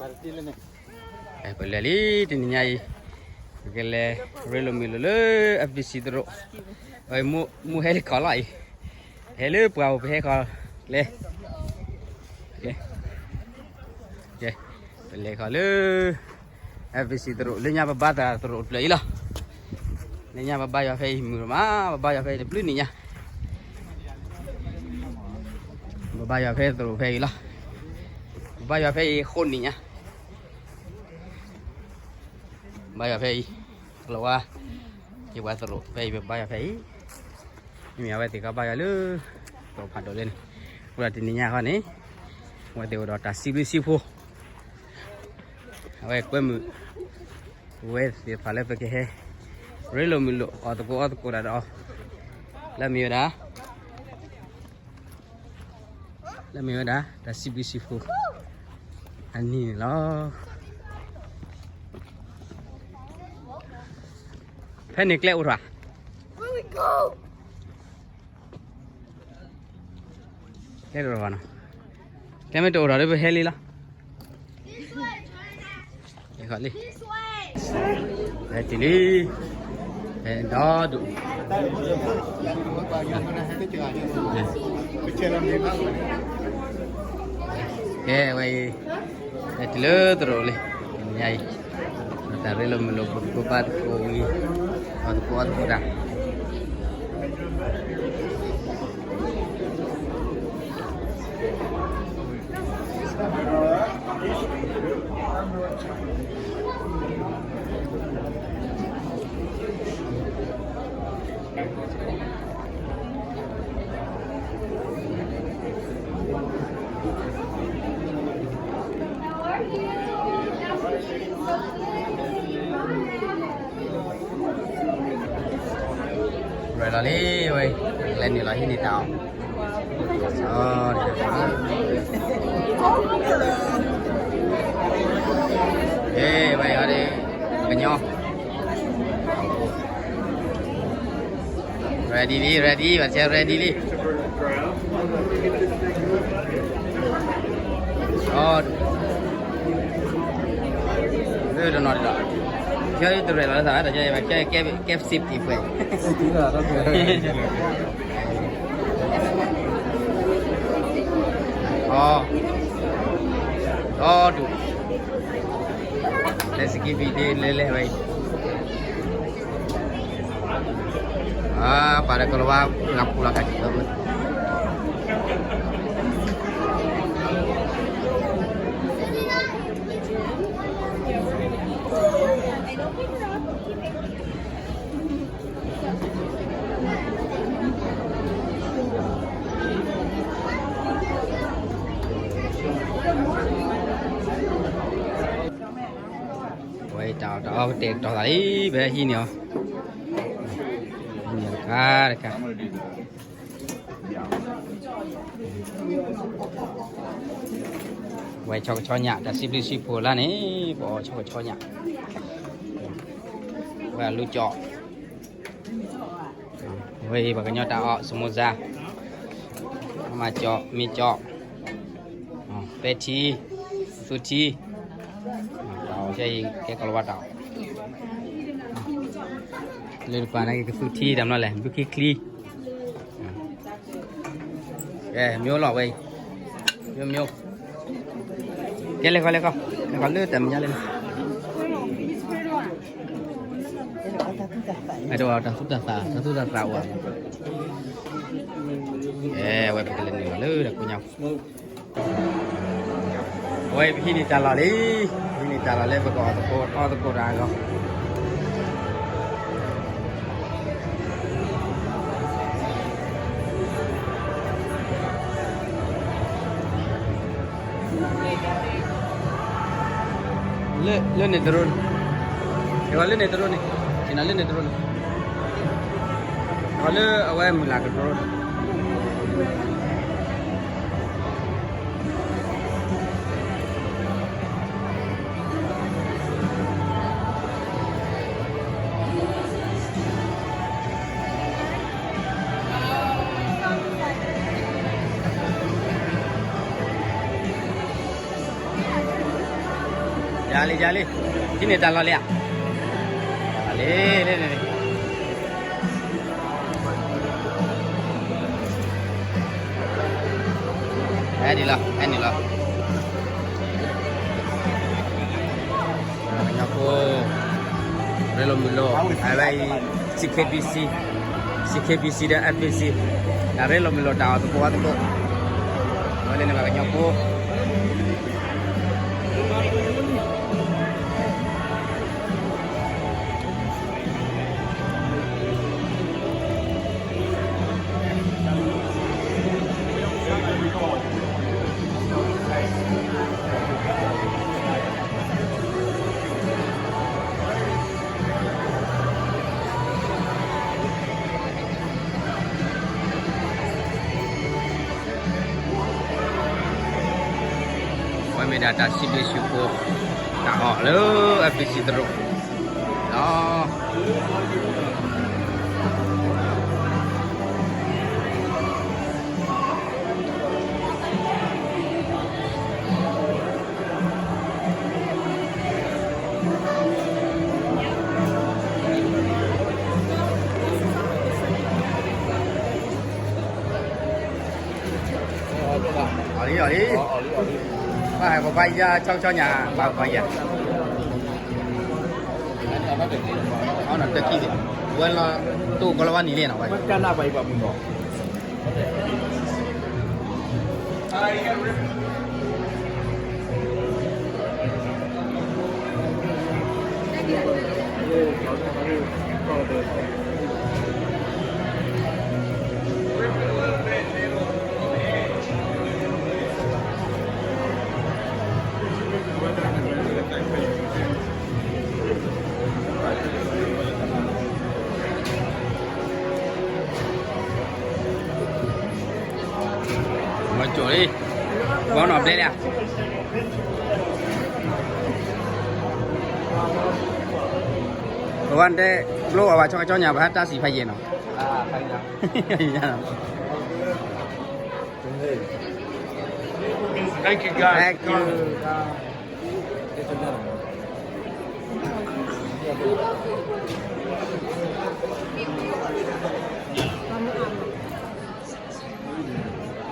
ပလဲၤလံ တနံၤညါအံၤ ပကလဲၤရ့လိာ်မုာ်လိာ်လၢ F B C သရိာ်, မူဟဲလံခီလီၤအံၤ, ဟဲလၢပှၤအိၣ်ပဟဲခီလဲၤ ပလဲၤခီလၢ F B C သရိာ် လၢညါပဘါသးသရိာ်တဖျၢၣ်အံၤလီၤ. လၢညါပဘါယွၤဖဲအံၤမုာ်ဒိၣ်မး, ပဘါယွၤဖဲအံၤတဘျုးနံၣ်ညါ, ပဘါယွၤဖဲသရိာ်ဖဲအံၤလီၤ. ပဘါယွၤဖဲအံၤဃိးနံၣ်ညါ, ဘါယွၤဖဲအံၤ, ကလီၤဝါ, ယပှၤသရိာ်ဖဲအံၤ ပဘါယွၤဖဲအံၤ, မ့မ့ၢ်အဝဲသ့ၣ်ကဘါယွၤလၢ သရိာ်ဖးဒိၣ်လၢန့ၣ်, အဃိဒီးတနံၤညါခီန့ၣ် အဝဲသ့ၣ်အိၣ်ဒီးတၢ်စံးဘျုးစံးဖှိၣ် အဝဲကွဲမုာ် ဝဲသ့ၣ်တဖၣ်လၢပကဟဲ ရ့လိာ်မုာ်လိာ် အီၣ်သကိးအီသကိးတၢ်ဒီးအီၤ, လၢမ့ၢ်ဝဲဒၣ် လၢမ့ၢ်ဝဲဒၣ် တၢ်စံးဘျုးစံးဖှိၣ် အနံၤန့ၣ်လီၤ. ဖဲန့ၣ်ကျဲအိၣ်ထီၣ်ဧါ, ကျဲတအိၣ်ထီၣ်ဘၣ်နီၤ, ကျဲမ့ၢ်တအိၣ်ထီၣ်ဒီးပဟဲလံလီၤ. လံ, ဟဲတုၤလံ, ဟဲဒီဒူၣ်, ကဲဝဲအံၤ ဟဲတုၤလၢသရိာ်လံ, ညါအံၤ တၢ်ရ့လိာ်မုာ်လိာ် ပှၤသကိးဘါသကိးဝံၤ ပှၤသကိးအီသကိးတၢ် ရဲၣ်လီၤလံဝဲ, လဲၤနုာ်လီၤဟံးန့ၢ်တၢ်အီၣ်, ဝဲအံၤဒီး ကညီ ready လံ ready ဘၣ်ဆဲ ready လံ, တနီၤဒီး ကဲတရဲၣ်လီၤလၢသးဒီး ကဲ ကဲ safety ပှဲၤ အီ ဒီဒူၣ် လဲၤစကံဘံၣ်ဒ့လဲၤလဲၤဝဲအံၤ ပှၤဒီးကလီၤဝါ ပှၤဖူလီၤခါဆံးလီၤ ဝဲတၢ်အီၣ်တၢ်အီပတဲာ်ကတီၤသးလံ ပဟံးန့ၢ်အီၤ ဟံးန့ၢ်တခါတခါ ဝဲဆီကဆီညၣ် တၢ်စံးဘျုးစံးဖှိၣ်လၢန့ၣ် ပအီၣ်ဆီကဆီညၣ် ဝဲအလူကၠီၣ် ဝဲအံၤပှၤကညီတၢ်အီၣ် စမူစါ မၤကၠီၣ် မ့ၤကၠီၣ် ပဲထံ သူထံ တၢ်အီၣ်ကဲအံၤ ကဲကလီၤဝါတၢ်အီၣ် လၢတပၤန့ၣ်ကသူထံတၢ်မနီၤလဲၣ် ဘုခံချံ ကဲ မျိုးလီၤဝဲအံၤ မျိုးမျိုး ကဲ လဲၤခီလဲၤခီ လဲၤခီလၢတၢ်မဲာ်ညါလဲၣ် အဲၣ်ဒိးတၢ်သူတၢ်သး တၢ်သူတၢ်သးအိၣ် အဲ ဝဲပကလဲၤနုာ်လီၤလၢတၢ်ကိးညါ အဝဲပဟံးန့ၢ်တၢ်လီၢ်လံ ပဟံးန့ၢ်တၢ်လီၢ်လၢပကအီၣ်သကိး အီၣ်သကိးတၢ်အဂီၢ် လၢန့ၣ်တရိ ကလၢန့ၣ်တရိန့ၣ် ကနၤလၢန့ၣ်တရိန့ၣ် ကလၢအဝဲမုၢ်လၢ်ကတရိန့ၣ် လၢ ယၤလံ ယၤလံ, ထံၣ်န့ၢ်တၢ်လီၢ်လံဧါ, လံ လံ လံ လံ, အဲၣ်ဒ်လီၤ အဲၣ်န့ၣ်လီၤ, ကညီဖိ ရ့လိာ်မုာ်လိာ် အဝဲအံၤ C K B C, C K B C ဒီး F B C, တၢ်ရ့လိာ်မုာ်လိာ်တၢ်အီၣ်သကိးအီသကိး, အဝဲန့ၣ်န့ၣ်ဘၣ်ကညီဖိ အဝဲမ့ၢ်ဒၣ်တၢ်စံးဘျုးစံးဖှိၣ် တၢ်အီၣ်လၢ F B C သရိာ်လီၤ. အီၣ်လံ အီၣ်လံ, ဘၣ်ဟဲပှၤဘၣ်ယါ ဆီဆီညါ ဘၣ်ပှၤယါ, အီၣ်နီၤတခံသ့ၣ်, ဝဲလီၤ တိၢ်ကီလီၤဝဲနံၤလံနီၤ, ဝဲ မၤကၠိလံ, ဘီနီၤဘျဲၣ်လံ, ပဝဲတဲ ဘျိအီၣ်ဘၣ် ဆီဆီညါ ပဟဲတၢ်စံးဖးယံာ်နီၤ. Thank you, guys. Thank you. ဝံၤလံ, စံး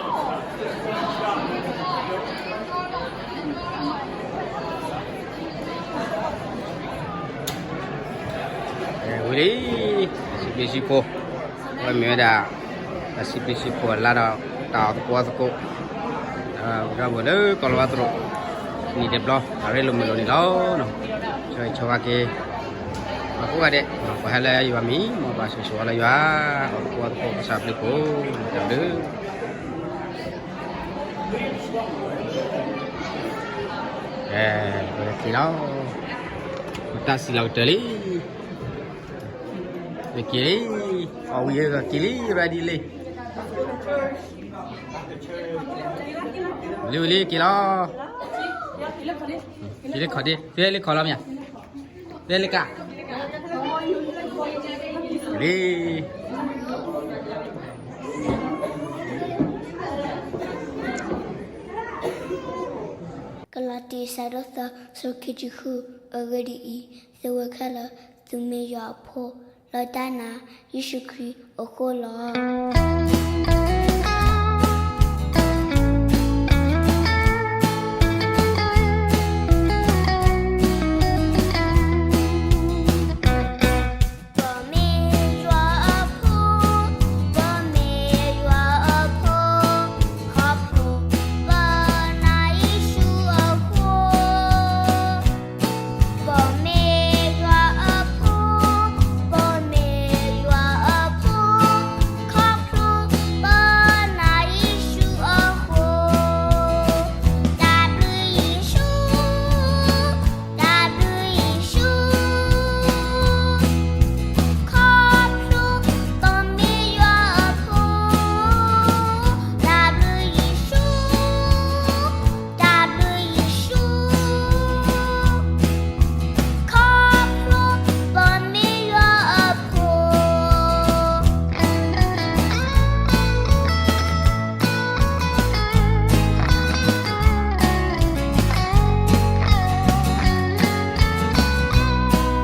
ဘျုးစံးဖှိၣ်, အဝဲမ့ၢ်ဝဲဒၣ် တၢ်စံးဘျုးစံးဖှိၣ်အလါဒီး တၢ်အီၣ်သကိးအီသကိး ဒီပုၢ်ဝဲၢ်လၢကီၢ်လီၤဝါသရိာ် နံၤတဘျီ အရ့လိာ်မုာ်လိာ်န့ၣ်လီၤ. ဆၢဂ့ၤဆၢဝါက့ၤ အကိးဂၤဒဲး ပှၤဟဲလၢယွၤမံၤ မ်ပှၤဆိၣ်ဂ့ၤဆိၣ်ဝါလၢယွၤ အီၣ်သကိးအီသကိး ကစၢ်ဘျုးဖှိၣ် တၢ်ဘျုး က့ၤလီၤ, တၢ်စံၣ်လီၤကတၢၢ်လံ, က့ၤလံ, အီၣ်ဝံၤက့ၤလံ ready လံ, လံဝံၤလံ က့ၤလီၤ, က့ၤလံခီၣ်ဒ့ ဖဲလံခီၣ်လီၤမ့ၢ်ဧါ, ဖဲလံကါ လံ ကလီးတံ အဆၢဒိၣ်သၢ အဆၢဖိခံဆံဃု, အဂ့ၢ်ဒ်အံၤ, သုဝဲခဲလၢာ် သုမ့ၢ်ယွၤအဖိ, လၢတၢ်နာ် ယ့ၣ်ၡူးခရံာ်အဃိလီၤ.